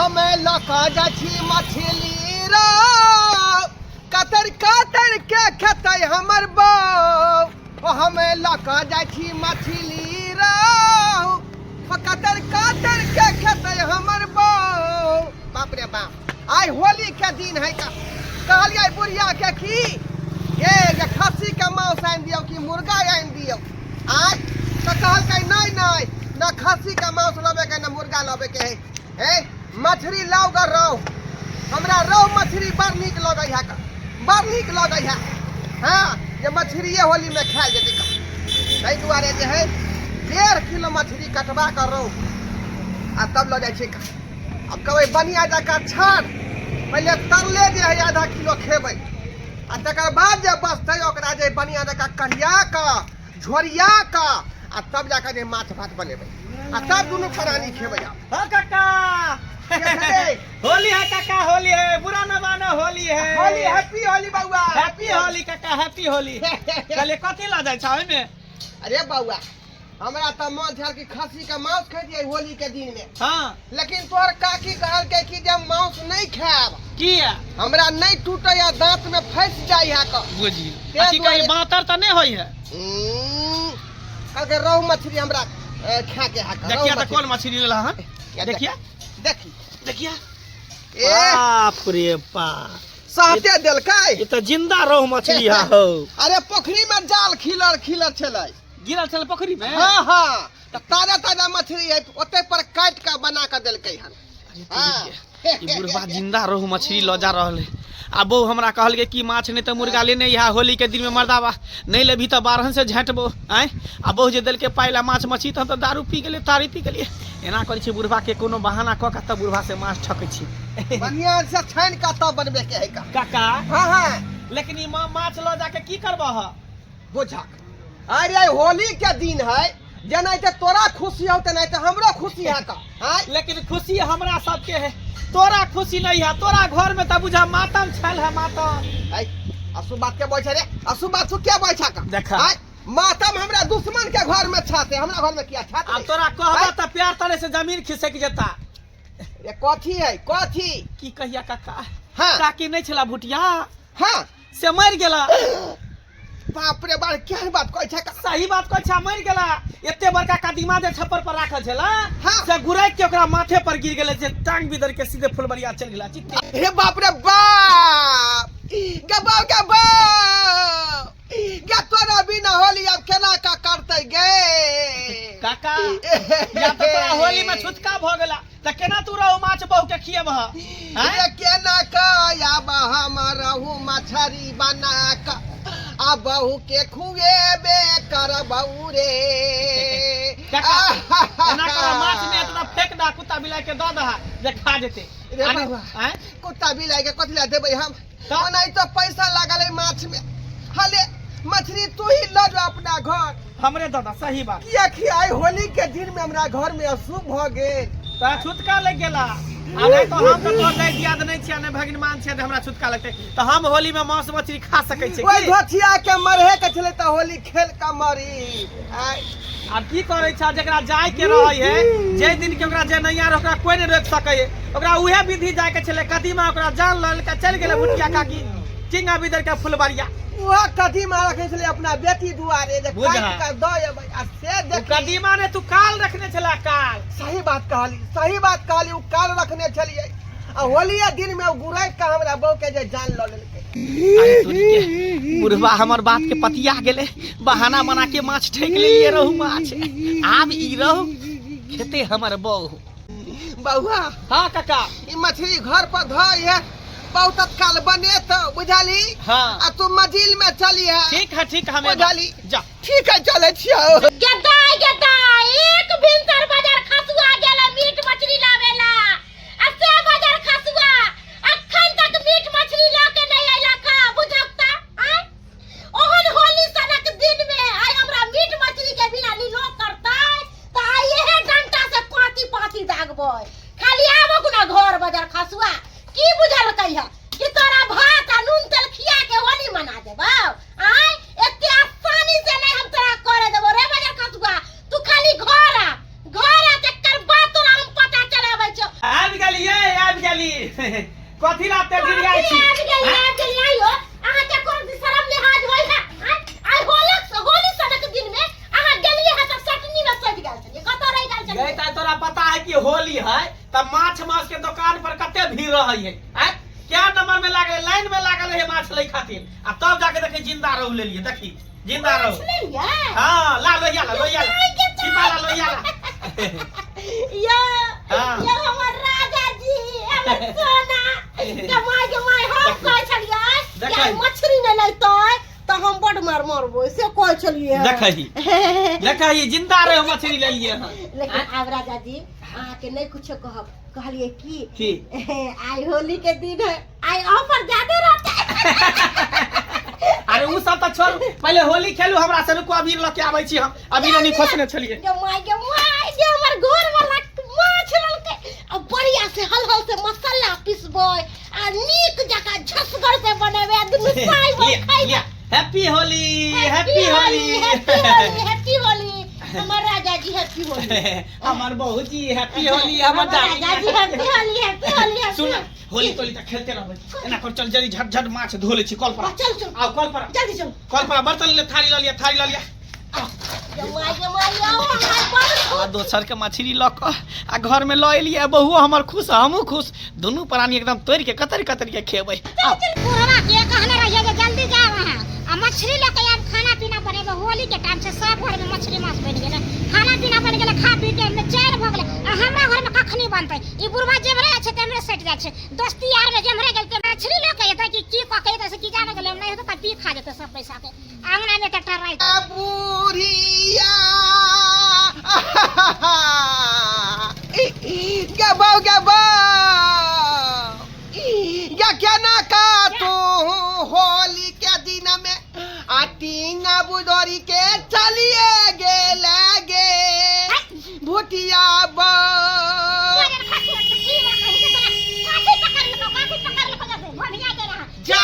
हमे लऽ कऽ जाइ छी मछली रौ, कतर कतर के खेतै हमर बौ। ओ हमे लऽ कऽ जाइ छी मछली रौ, ओ कतर कतर के खेतै हमर बौ। बाप रे बाप, आइ होली के दिन है। का कहलियै बुढ़िया के की ये जे खस्सी के मांस आनि दियौ कि मुर्गा आनि दियौ आइ? तऽ कहलकै नहि नहि, न खस्सी के मांस लबे के, न मुर्गा लबे के है। हे मछली लाउ ग, रहु। हमरा रहु मछली बड़ नीक लगै है का, बड़ नीक लगै है। हाँ, जे मछलिए होली में खायल जेतै का। ताहि दुआरे जे है 1.5 किलो मछली कटवा कऽ रहु आ तब लऽ जाइ छै का। आब कहबै बढ़िआँ जकाँ छान, पहिले तरले जे है आधा किलो खेबै आ तकर बाद जे बचतै ओकरा जे बढ़िआँ जकाँ कढ़िया कऽ झोरिया कऽ आ तब जाकऽ जे माछ भात बनेबै आ तब दुनू प्राणी खेबै। आब हो काका, के छलै? होली है काका, होली है, बुरा न मानो, होली है। होली, हैप्पी होली बउआ। हैप्पी होली काका, हैप्पी होली। कहलिए कथी लऽ जाइ छौ ओहिमे? अरे बउआ, हमरा तऽ मन छल कि खस्सी के मांस खैतियै होली के दिन में। लेकिन तोहर काकी कहलकै कि जे मांस नहीं खायब। किया? हमरा नहीं टूटे या दांत में फंस जाय है क। बुझी तें आ की कही दुआरे- बातर तऽ नहि होइ है। कहलकै रहु मछली हमरा खाय के है क, रहु देखिया तऽ मछली। कोन मछली लेला हन? या देखिया। देखी। देखिया। ए बाप रे बाप, सहते देलकै। ई तऽ जिंदा रोहु मछली है हौ। अरे पोखरी में जाल खिलर खिलर छलै, गिरल छल पोखरी में। हाँ हाँ, तऽ ताजा ताजा मछली है, ओते पर काटि कऽ बना कऽ देलकै हन। हाँ। ई बुढ़वा जिंदा रोहु मछली लऽ जा रहल है। आ बहू हमरा कहलकै कि माछ नहि तऽ मुर्गा लेने इहा होली के दिन में, मर्दाबा नहि लेबही तऽ बारहन से झाँटबो। आँय, आ बहू जे देलकै पाइ ला माछ मछली तऽ हम तऽ दारू पी गेलियै, तारी पी गेलियै। एना करै छी बुढ़वा के कोनो बहाना कऽ के तब बुढ़वा से माछ ठकै छी। बढ़िया से छानि कऽ तब बनबे के है का। काका। हाँ हाँ। लेकिन ई माछ लऽ जाके की करबह? बुझक, अरे होली के दिन है, जेनाहिते तोरा खुशी हो तेनाहिते हमरो खुशी है का। आँय? लेकिन खुशी हमरा सबके है, तोरा खुशी नहीं है। तोरा घर में तऽ बुझा मातम छल है, मातम। ऐ, अशुभ बात के बोल रे, अशुभ बात तू क्या बोल छा का? देखा। आँय, मातम हमरा दुश्मन के घर में छाते, हमरा घर में किया छाते? आब तोरा कहबा तऽ प्यार तले से जमीन खिसक जेता। ये कथी है, कथी? की कहिया काका? हाँ। काकी नहीं छला भुटिया? हाँ। से मरि गेला। बाप रे बाप, क्या बात कहै छै का? सही बात कहै छै, मरि गेला। एते बड़का कदीमा जे छप्पर पर राखल छला, हाँ। से गुरैक के ओकरा माथे पर गिर गेलै, जे टांग बिदर के सीधे फुलबरिया चलि गेला चित्ते। हे बाप रे बाप, गे बाप गे बाप गे, तोरा बिना होली आब केना का करतै गे? काका, या तऽ तोरा होली में छुतका भऽ गेला तऽ केना तू रहू माछ बहु के खियबह? आँय? रे केना कयाब हम रहू मछरी बना क आ बहू के खुएबे करबऊ रे। काका, एना कर, माछ ने एतना फेंक दह, कुत्ता बिलाइ के दऽ दह जे खा जेतै। रे आने- बाबा। आँय? कुत्ता बिलाइ के कथी लए देबै हम? तऽ? ओनाहि तऽ पैसा लागल है माछ में। हले मछली तू ही लऽ जो अपना घर। हमरे दऽ दह, सही बात। कियाकि आइ होली के दिन में हमरा घर में अशुभ भऽ गेल। तोरा छुतका लागि गेला। आ नहि तऽ हम तऽ तोहर दाइ दियाद नहि छियै, नहि भगिनमान छियै जे हमरा छुतका लगतै तऽ हम होली में मांस मछली खा सकै छियै ओहि की? धोथिया के मरहे के छलै तऽ होली खेल के मरी। आइ आब की करै छ, जकरा जाय के रहै है जे दिन के ओकरा जे नैया रह, ओकरा कोई नहीं रोक सकै है। ओकरा उहे विधि जाय के छलै, कदीमा ओकरा जान लऽ के चलि गेलै भुटिया काकी चिंगा बिदर के फुलबरिया। उहा कदीमा रखने छलै अपना बेटी दुआरे जे बुझा। काटि कऽ दऽ एबै आ से ओ देखी। कदीमा ने तू काल रखने छला, काल। सही बात कहली, सही बात कहली, ओ काल रखने छलियै आ होलिये दिन में ओ गुरैक के हमरा बहू के जे जान लऽ लेलकै। अरे तोरी के, बुढ़वा हमर बात के पतिया गेलै, बहाना बना के माछ ठेक लेलियै रहू माछ। आब ई रहू खेते हमर बहू। बउआ। हाँ काका। ई मछली घर पर धोई है, बहुत तत्काल बने तो बुझाली। हाँ। आ तू मझिल में चली है। ठीक है, ठीक है, हमें बुझाली। जा। ठीक है, चले छियो। गेदाय गेदाय, एक भिनसर बाजार खसुआ गेला मीट मछली लावेला आ से बाजार खसुआ अखन तक मीट मछली ल के नहीं अइला खा बुझकता। आय ओहन होली सनक दिन में आय हमरा मीट मछली के बिना नीलो करतै त आइ एहे डंटा से पाँची पाँची दागबै। खाली आबो गुना घर बाजार खसुआ की बुझलकै है कि तोरा भात आ नून तेल खिया के होली मना देबौ? आय एते आसानी से नहीं हम तोरा करे देबो रे बाजार खसुआ, तू खाली घर आ, घर आ, तकर बाद तोरा हम पता चलाबै छौ। आबि गेलियै, कथी ला ते झिझियाइ छी? आबि गेलियै, आबि गेलियै, आइयो अहाँके कोनो शरम लिहाज होइ है? आइ होलक होली सनक दिन में अहाँ गेलियै है तऽ सटनी में सटि गेल छलियै, कतऽ रहि गेल छलियै? गई ता तोरा पता है कि होली है त माछ मांस के दुकान पर कते भीड़ रहै है? आँय, क्या नंबर में लागल, लाइन में लागल रहे माछ लै खातिर, आ तब जाके देखी जिंदा रहू लेलिए, देखी जिंदा रहू। माछ लेलियै? हाँ, ला लोहिया ला, लोहिया ला, छिपा ला लोहिया ला। यो हाँ। यो हमर राजा जी, हमर सोना कमाई कमाई, हम कहै छलियै कि देखै। आइ मछली नहि लैतै तऽ हम बड मार मारबै, से कहै छलियै। देखही देखही, जिंदा रहे मछली लेलिए हन। लेकिन आब राजा जी अहाँके नहि कुछो कहब, कहलिए की की? आइ होली के दिन है, आइ ऑफर ज्यादा रहते। अरे उ सब तऽ छोड़, पहिले होली खेलू हमरा से। रुको, अबीर लऽ के आबै छी हम, अबीर नहीं खोसने छलिए। गे my, गे my, गे हमर घर वाला माछ ललकै, आ बढ़िया से हल हल से मसाला पिसबै आ नीक जकाँ झसगर से बनेबै आ दुनू साई बन खैबै। Happy Holi, happy Holi, happy Holi, happy Holi हमर राजा जी, हैप्पी होली। हमर बहू जी, हैप्पी होली हमर राजा ji, happy Holi, happy Holi, happy. सुन, होली तोली तऽ खेलते रहबै, एना कर, चल जल्दी झट झट माछ धो लै छी कल पर। चल चल। आउ कल पर। जल्दी चल। कल पर बर्तन ले, थारी लऽ लिअ, थारी लऽ लिअ। गे my, गे my, यौ हमर बड़ आ दोसर के मछली लऽ कऽ आ घर में लऽ एलियै, बहुओ हमर खुश, हमहूँ खुश, दुनू प्राणी एकदम तोड़ि के कतरि कतरि के खेबै। आउ। बुढ़वा के कहने रहिए जे जल्दी जाओ अहाँ आ मछली लऽ के आब, खाना पीना बनेबै, होली के टाइम छै, सब घर में मछली मांस बनि गेलै, खाना पीना बनि गेलै, खा पी के चैन भऽ गेलै, आ हमरा घर में कखनी बनतै? ई बुढ़वा जेम्हरे छै तेम्हरे सटि जाइ छै, दोस्ती यार में जेम्हरे गेल ते मछली लऽ के एतै कि की कऽ के एतै से की जाने गेलै, नहि हेतै तऽ पी खा जेतै सब पैसा के। आंगना में एकटा राति बुढ़िया गबो गबो या केना का तू होली के दिन में आ टींगा बुदोरी के चलिए गेल गे भुटिया बा। जा।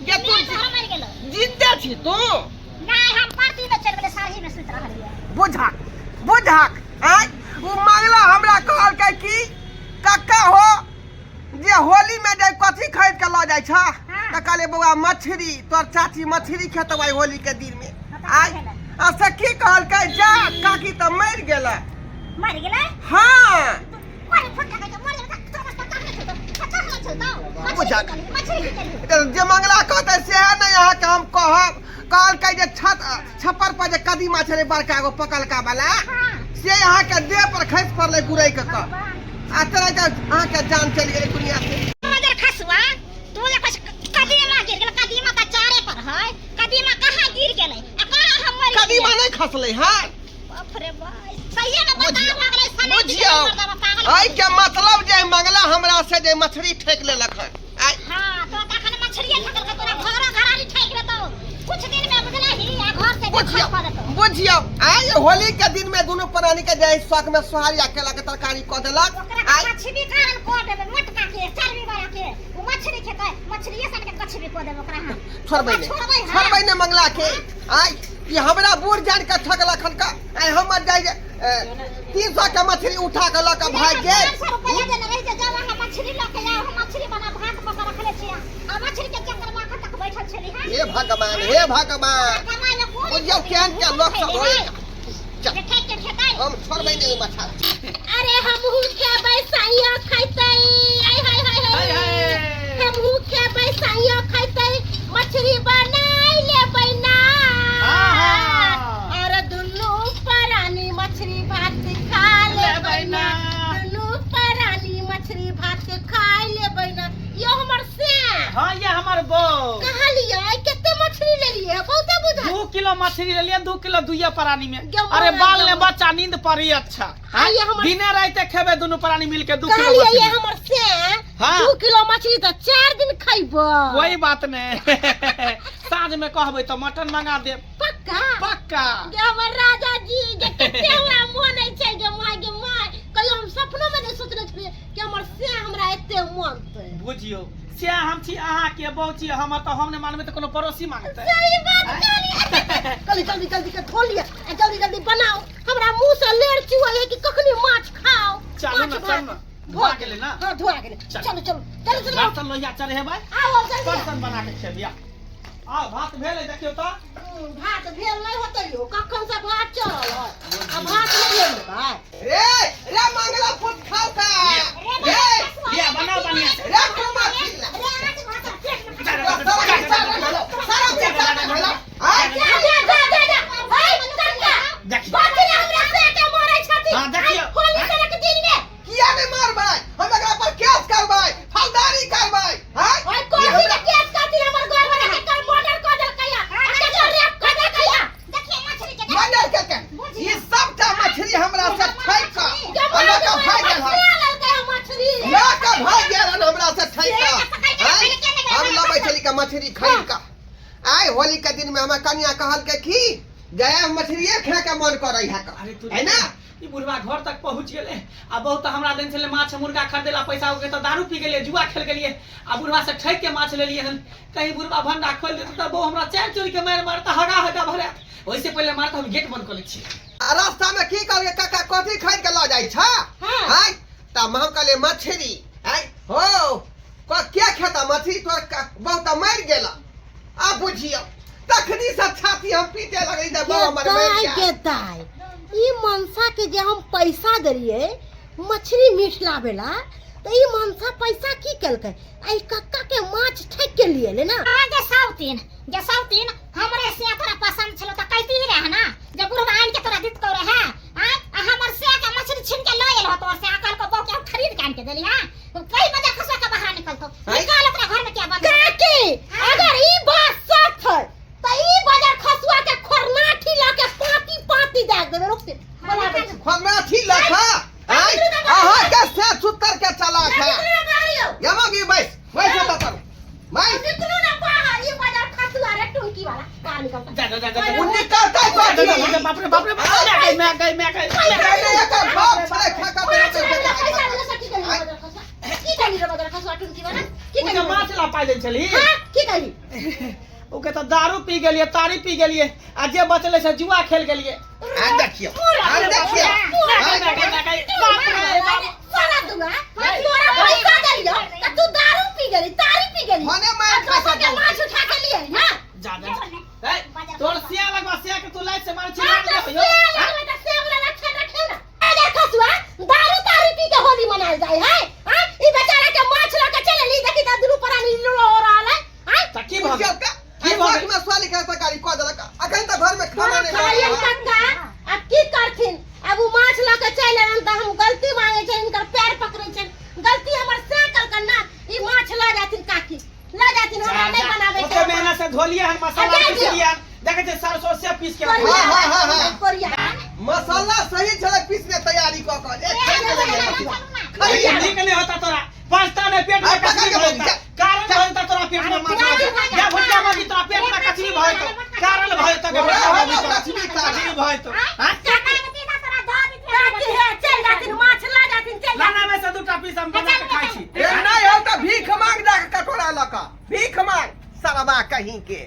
गे तू जिंदे छी तू? नहीं, हम परती में चल गेले, साड़ी में सुत रहलियै। बुझक बुझक, आँय, ओ मंगला हमरा कहलकै कि कक्का हो जे होली में जे कथी खरीद के लऽ जाइ छ? हाँ। तऽ कहलियै बौआ मछली, तोर चाची मछली खेतौ आइ होली के दिन में। हाँ, तऽ आइ की भेलै? आ से की कहलकै, जा काकी तऽ मरि गेलै। मरि गेलै? हाँ। मरि फुटा के मरि गेलै तऽ तोरा पता नहि छौ, पता नहि छौ तऽ बुझक। मछली की केलही? तऽ जे मंगला कहतै सएह ने अहाँके हम कहब। कहलकै जे छत छप्पर पर जे कदीमा छलै बड़का एगो पकलका वाला, हाँ। से अहाँके देह पर खसि पड़लै गुरैक कऽ, आ तेना के अहाँके जान चलि गेलै दुनिया से। मगर खसुआ तू जे कुछ कदीमा गिर गेल, कदीमा तऽ चारे पर है, कदीमा कहाँ गिर गेलै आ कहाँ हम मरि गेलियै? कदीमा नहि खसलै हँ। बाप रे बाप, सहिए में बता लागलै सने। बुझियौ, एहि के मतलब जे मंगला हमरा से जे मछली ठेक लेलक हन आइ। हाँ, तो तखन मछलिए ठकल के तोरा घरो घरारी ठेक लेतौ कुछ दिन में, बुझलही, आ घर से बुझियौ बेघर कऽ देतौ। बुझियौ, आइ होली के दिन में दुनू प्राणी के जे शौक में सोहारी आ केला के तरकारी कऽ देलक। ओकरा आइ कछबी कारण कऽ देबै मोटका के, चर्बी वाला के, ओ मछली खेतै, मछलिए सन के कछबी कऽ देबै ओकरा हम। छोड़बै नहि। छोड़बै हम। छोड़बै नहि मंगला के। आइ ई हमरा बूढ़ जान के ठकलक हन का, आइ हमर जाइ जे 300 के मछली उठा के लऽ के भागि गेल। 500 रुपया देने रही जे जाओ अहाँ मछली लऽ के आउ, हम मछली बना भात पका रखले छी, आ मछली के चक्कर में अखन तक बैठल छली हन। हे भगवान, हे भगवान, कमाइ लए कोन बुझियौ केहन केहन लोक सब होय। चल। जे ठकि के खेतै। हम छोड़बै नहि ई मछार। अरे हमहू खेबै, सैया खैतै, आय हाय हाय हाय, हमहू खेबै, सैया खैतै, मछली बनाय लेबै ना, और दुनू प्राणी मछली भात खा लेबै ना, दुनू प्राणी मछली भात खा लेबै ना। यो हमर से हाँ, ये हमर बहू। कहलियै कते मछली लेलियै? बहुते बुझा 2 किलो मछली लेलिए, 2 किलो दुइये प्राणी में। गेहूं अरे बना बाल ने गेहूं। बच्चा नींद पड़ी। अच्छा हाँ, ये हमर- दिने राते खेबे दुनू प्राणी मिलके 2 किलो कहलियै ये मछली। हमर से हाँ। 2 किलो मछली तऽ 4 दिन खैबो। कोई बात नहीं, साँझ में कहबै तो मटन मंगा देब। पक्का? पक्का। गे हमर राजा जी, गे कते हमरा मोन छै, गे my, गे my, कहियो हम सपनो में नहीं सोचने छलियै कि हमर से हमरा एते मानतै। बुझियौ से हम छी अहाँके बहू छी हमर, तऽ हम नहि मानबै तऽ कोनो पड़ोसी मानतै? सही बात कहलियै। जल्दी जल्दी जल्दी के धो लिअ आ जल्दी जल्दी बनाओ, हमरा मुंह से लेर चुअल है कि कखनी माछ खाओ। चलू माछ ने। भात। चलू ने। धोआ गेलै ना? हां, धोआ गेलै। चल। चलू चलू चलू चलू। बर्तन लोहिया चढ़ेबै। आओ जल्दी। बर्तन बना के खेबिया। आ भात भेलै, देखियौ तऽ। भात भेल नहि होतै यौ, कखन से भात चढ़ल है आ भात नहि भेल होतै। रे रे मंगला फूट खाओ का रे। लिया, बनाओ बढ़िया से। रे कुमा छिल्ला। सारा हिस्सा में भेलो, सारा हिस्सा में भेलो। आय। जा जा जा जा जा, हे कक्का। देखियौ। बकरी हमरा से के मारै छथिन। हाँ, देखियौ। आइ होली सनक दिन में किया नहीं मारबै? हम एकरा पर केस करबै, फौजदारी करबै। हाय। ओइ कोठी के केस करथिन? हमर घर वाला के कर मर्डर कऽ देलकै या आ केकर रेप कऽ देलकै या। देखिए मछली के। मर्डर के ई सबटा मछली हमरा से ठकि कऽ आ लऽ कऽ भागि गेल हन। लेलकै हन मछली। लऽ कऽ भागि गेल हन हमरा से ठकि कऽ। आँय, हम लबै छली के मछली खरीद कऽ। आइ होली के दिन में हमर कनिया कहलकै की जया मछलिए खाए के मन करै है अरे कऽ तू है ना। ई बुढ़वा घर तक पहुंच गेले आ बहुत हमरा देन छलै माछ मुर्गा खरीदेला पैसा, हो के तऽ दारू पी गेलियै, जुआ खेल गेलियै आ बुढ़वा से ठकि के माछ लेलियै हन। कहीं बुढ़वा भंडा खोलि देतै तऽ बहु हमरा चारि चोरी के मारि मारत, हगा हगा भरे। ओहिसे पहिले मारत, हम गेट बंद कऽ लै छी। आ रास्ता में की कहलकै, काका कथी खरीद के लऽ जाइ छ? आँय, तऽ हम कहलियै मछली। आँय हो, के खेता मछली? तोर बहु तऽ मरि गेला। आ बुझियौ तखनी से छाती हम पीटे लगली जे बहु हमर मरि दाय गेल। के दाय, ई मनसा के जे हम पैसा देलियै मछली मीट लाबेला, तऽ ई मनसा पैसा की केलकै? आ ई कक्का के माछ ठकि के लिए ले ना। हाँ जे साउतीन, जे साउतीन, हमरे से तोरा पसंद छलो त कहती ही रहे ना जे बुढ़वा आन के तोरा दित को रहे। आय आ हमर से के मछली छीन के ल एल हो तोर से, आ कहल को बहु के हम खरीद के आन के देली। हां, कई बजे खसवा के बाहर निकलतो। आय? निकाल ओकरा घर में क्या बंद। काकी, अगर ई बात सच है तऽ ई बाजार खसुआ के खोरनाठी लऽ के पाती पाती दए देबै। रुक, बोलाबै छी। खोरनाठी लखा। आय, अहाँ के से सुतर के चला खा। निकलू ना बाहर यौ। यमोगी बैस बैस एतऽ तर बैस। निकलू ना बाहर, ई बाजार खसुआ रे टुनकी वाला बाहर निकलता। जा जा जा जा जा। उ निकलतै कथी? बाप रे बाप रे बाप रे, मैं गई, मैं गई, मैं गई। नहीं, एकर बाप छलै ठका माछ देने। लाबे ला पैसा देले से की करी रे बाजार खसुआ? की करी रे बाजार खसुआ टुनकी वाला, की ओ करी जे रे? माछ ला पाइ दै छली। हां, की करी? ओके तऽ दारू पी गेलियै, तारी पी गेलियै आ जे बचलै से जुआ खेल गेलियै। आ देखियौ, आ देखियौ। मैं गई, मैं गई, मैं गई। बाप रे बाप। साला दुआ, तोरा पैसा देलियो त तू दारू पी गेली, तारी पी गेली। मने मारि आ दोसर खा के माछ उठा के लिए ना। जा जा जा। ए, तोर सिया लगवा, सिया के तू लाइट से मारे छी। हाँ, लाग तो दे हो। सेब लगबै तऽ सेब वाला लक्षण रखियौ ना। अरे खसुआ, दारू तारू पी के होली मनायल जाय है? हाँ? ई बेचारा के माछ लऽ के चलि एली, देखी तऽ दुनू प्राणी लूड़ो हो रहल है। हाँ? तऽ की भऽ बुझियौ गेल? तऽ की आइ भऽ साथ में स्वाली के तरकारी कऽ देलक, अखन तऽ घर में खाना नहि कहलियनि बनल। कक्का, आब की करथिन? आब ओ माछ लऽ के चलि एलनि तऽ हम गलती मांगै छियनि, हिनकर पैर पकड़ै छियनि। गलती हमर से कलकनि ना, ई माछ लऽ जाथिन काकी, लऽ जाथिन, हमरा नहि बनाबै ओते के। मेहनत से धोलिए हन, मसाला आ, जाय दियौ। पीसलिए हन, देखै छै सरसों से पीस के कोरिया। हाँ, हाँ, हाँ, हाँ। कोरिया। मसाला सही छलै पीसने तैयारी कऽ कऽ एक खाइ छलै खैया। नीक नहि होता तोरा, पचता नहि पेट में। आ, पकड़ कचरी के भऽ बोली, जेतौ जा। कारण भऽ जेतौ तोरा पेट में माछ। जा, या भुटिया मगी, तोरा पेट में कचरी भऽ जेतौ, कारण भऽ जेतौ के तोरा भुटिया होतौ मगी तोरा। कचरी कारण। कचरी भऽ जेतौ। हाँ? काकी हे, चलि जाथिन, माछ लऽ जाथिन, चलि जाथिन। लाना में से दूटा पीस हम बना के खाइ छी। ए, नहि हौ तऽ भीख मांग जा के, कटोरा लऽ कऽ भीख मांग सरबा कहीं के।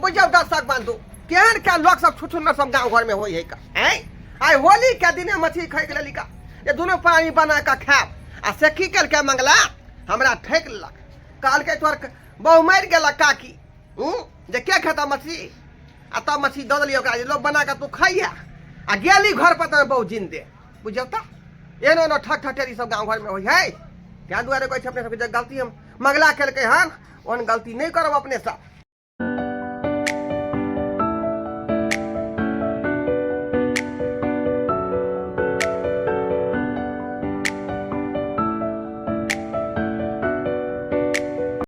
बुझियौ दर्शक बंधु, केहन केहन लोक सब छुछुन्नर सब गाँव घर में होइ है का। आँय, आइ होली के दिने मछली खरीद लेली का जे दुनू प्राणी बना कऽ खायब, आ से की केलकै मंगला, हमरा ठकि लेलक। कहलकै तोहर बहु मरि गेलक काकी, हूँ, जे के खेता मछली? आ तब मछली दऽ देलियै ओकरा जे लोक बना कऽ तू खइहे, आ गेली घर पर तऽ बहु जिन्दे। बुझियौ तऽ एहनो एहनो ठक ठठेरी सब गाँव घरमे होइ है। ताहि दुआरे कहै छै अपने सबके जे गलती हम मंगला केलकै हन, ओहन गलती नहि करब अपने सब।